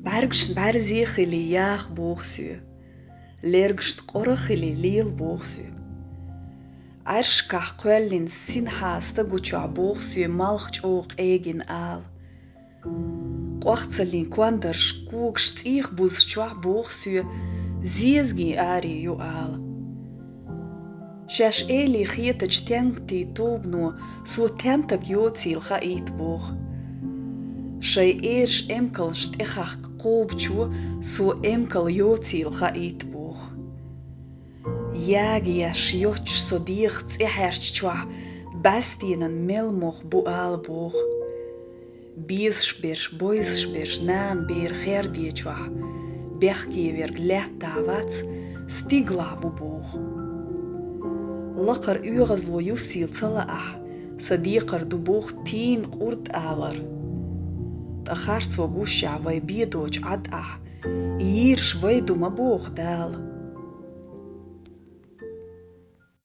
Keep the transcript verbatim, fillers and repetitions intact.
БӀаргашна бӀарзе хили яха боху соь, лергашна къора хили лела боху соь. Ӏаьршкахь кхоьллина синхьа стага чохь боху соь малх чӀогӀа къегина ала. Къохцаллин кондарш когаш цӀийх бузучохь боху соь зезгийн аре ю ала. Шаьш эли хетачу тентий тобано со тентак йоцийла хаийта боху. Шайн эраш эмкалш тӀехахка кхобучо со эмкал йоцийла хаийта боху. Ягеш йоцуш со деха цӀе хьаьрчачохь бӀаьстенан мел мох бу ала боху. Безаш берш, бойзаш берш нана бер хердечохь, бехке верг лаьттахь вац, стигалахь ву боху. Лакхара оьгӀазло юссийла ца лаахь, сан декхар ду боху тийна къурд алар. Ткъа харцо гушшехь вай бедочу Ӏад ахь, йийраш вай ду ма боху Дала.